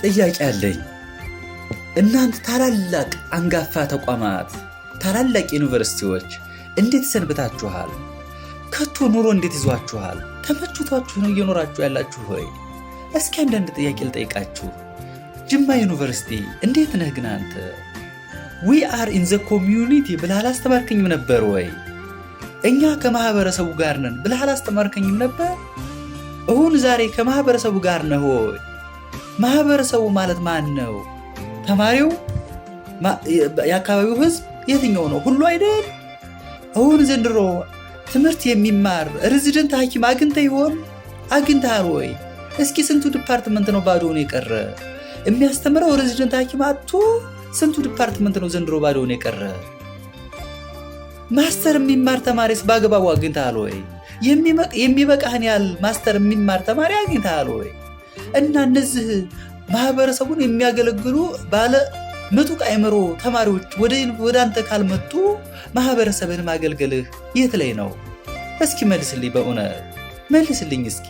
ጥያቄ አለኝ። እናንተ ታላላቅ አንጋፋ ተቋማት፣ ታላላቅ ዩኒቨርሲቲዎች እንዴት ሰንብታችኋል? ከቶ ኑሮ እንዴት ይዟችኋል? ተመችቷችሁ ነው እየኖራችሁ ያላችሁ ወይ? እስኪ አንዳንድ ጥያቄ ልጠይቃችሁ። ጅማ ዩኒቨርሲቲ እንዴት ነህ ግን አንተ? "We are in the community" ብለህ አላስተማርከኝም ነበር ወይ? እኛ ከማህበረሰቡ ጋር ነን ብለህ አላስተማርከኝም ነበር? እሁን ዛሬ ከማህበረሰቡ ጋር ነህ ወይ? ማህበረሰቡ ማለት ማን ነው? ተማሪው፣ የአካባቢው ህዝብ፣ የትኛው ነው? ሁሉ አይደል? አሁን ዘንድሮ ትምህርት የሚማር resident ሐኪም አግኝተህ ይሆን? አግኝተሃል ወይ? እስኪ ስንቱ department ነው ባዶውን የቀረ? የሚያስተምረው resident ሐኪም አጥቶ ስንቱ department ነው ዘንድሮ ባዶውን የቀረ? Master የሚማር ተማሪስ በአግባቡ አግኝተሃል ወይ? የሚበቃህን ያህል master የሚማር ተማሪ አግኝተሃል ወይ? እና እነዚህ ማህበረሰቡን የሚያገለግሉ ባለ ምጡቅ አእምሮ ተማሪዎች ወደ አንተ ካልመጡ ማህበረሰብን ማገልገልህ የት ላይ ነው? እስኪ መልስልኝ፣ በእውነት መልስልኝ እስኪ።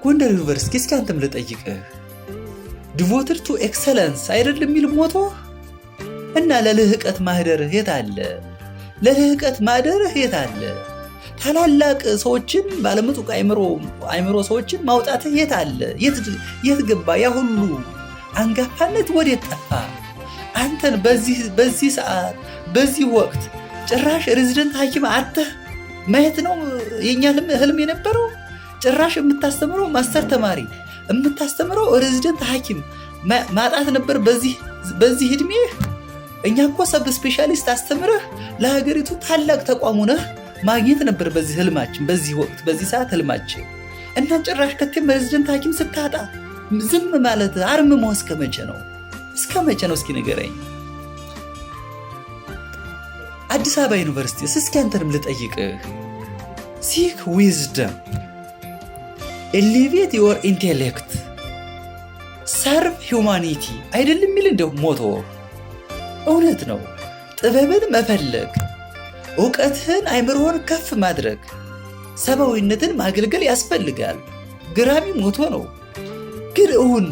ጎንደር ዩኒቨርሲቲ፣ እስኪ አንተም ልጠይቅህ። "Devoted to excellence" አይደለም የሚል motto? እና ለልህቀት ማህደርህ የት አለ? ለልህቀት ማህደርህ የት አለ? ታላላቅ ሰዎችን፣ ባለምጡቅ አእምሮ ሰዎችን ማውጣትህ የት አለ? የት ገባ? ያ ሁሉ አንጋፋነት ወዴት ጠፋ? አንተን በዚህ ሰዓት፣ በዚህ ወቅት ጭራሽ resident ሐኪም አጥተህ ማየት ነው የኛ ህልም የነበረው። ጭራሽ የምታስተምረው master ተማሪ፣ የምታስተምረው resident ሐኪም ማጣት ነበር በዚህ እድሜህ። እኛ እኮ sub specialist አስተምረህ ለሀገሪቱ ታላቅ ተቋም ሆነህ ማግኘት ነበር በዚህ ህልማችን፣ በዚህ ወቅት፣ በዚህ ሰዓት ህልማችን። እና ጭራሽ ከቴም resident ሐኪም ስታጣ ዝም ማለት፣ አርምሞ እስከ መቼ ነው? እስከ መቼ ነው? እስኪ ንገረኝ። አዲስ አበባ ዩኒቨርሲቲ፣ እስኪ አንተንም ልጠይቅህ። "Seek wisdom, elevate your intellect, serve humanity" አይደለም የሚል እንደው motto? እውነት ነው። ጥበብን መፈለግ፣ እውቀትህን አይምሮህን ከፍ ማድረግ፣ ሰብአዊነትን ማገልገል ያስፈልጋል። ገራሚ motto ነው። ግን እውን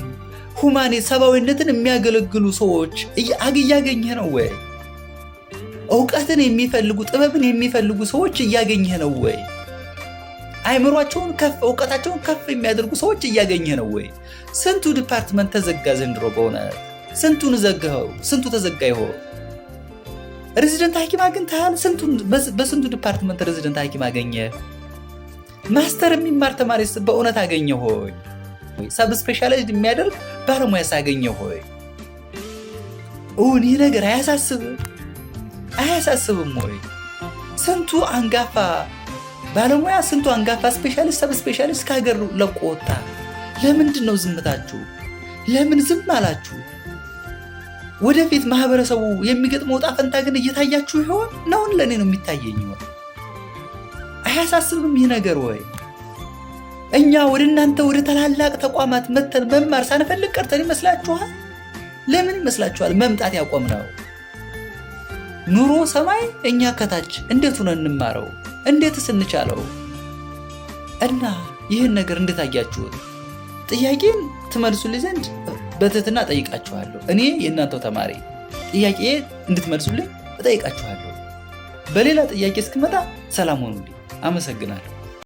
humanity፣ ሰብአዊነትን የሚያገለግሉ ሰዎች እያገኘህ ነው ወይ? እውቀትን የሚፈልጉ፣ ጥበብን የሚፈልጉ ሰዎች እያገኘህ ነው ወይ? አይምሯቸውን ከፍ፣ እውቀታቸውን ከፍ የሚያደርጉ ሰዎች እያገኘህ ነው ወይ? ስንቱ department ተዘጋ ዘንድሮ? በእውነት ስንቱን ዘጋኸው? ስንቱ ተዘጋ ይሆን? Resident ሐኪም አግኝተሃል? በስንቱ department resident ሐኪም አገኘህ? Master የሚማር ተማሪስ በእውነት አገኘህ ወይ? Sub specialized የሚያደርግ ባለሙያስ አገኘህ ወይ? እውን ይህ ነገር አያሳስብም? አያሳስብም ወይ? ስንቱ አንጋፋ ባለሙያ፣ ስንቱ አንጋፋ specialist፣ sub specialist ከሀገር ለቆ ወጣ። ለምንድን ነው ዝምታችሁ? ለምን ዝም አላችሁ? ወደፊት ማህበረሰቡ የሚገጥመው ዕጣ ፈንታ ግን እየታያችሁ ይሆን? ነውን? ለእኔ ነው የሚታየኝ ይሆን? አያሳስብም ይህ ነገር ወይ? እኛ ወደ እናንተ ወደ ታላላቅ ተቋማት መተን መማር ሳንፈልግ ቀርተን ይመስላችኋል? ለምን ይመስላችኋል መምጣት ያቆምነው? ኑሮ ሰማይ እኛ ከታች እንዴት ሆነን እንማረው? እንዴትስ እንቻለው? እና ይህን ነገር እንዴት አያችሁት? ጥያቄን ትመልሱልኝ ዘንድ በትህትና እጠይቃችኋለሁ። እኔ የእናንተው ተማሪ ጥያቄ እንድትመልሱልኝ እጠይቃችኋለሁ። በሌላ ጥያቄ እስክመጣ ሰላም ሁኑልኝ። አመሰግናለሁ።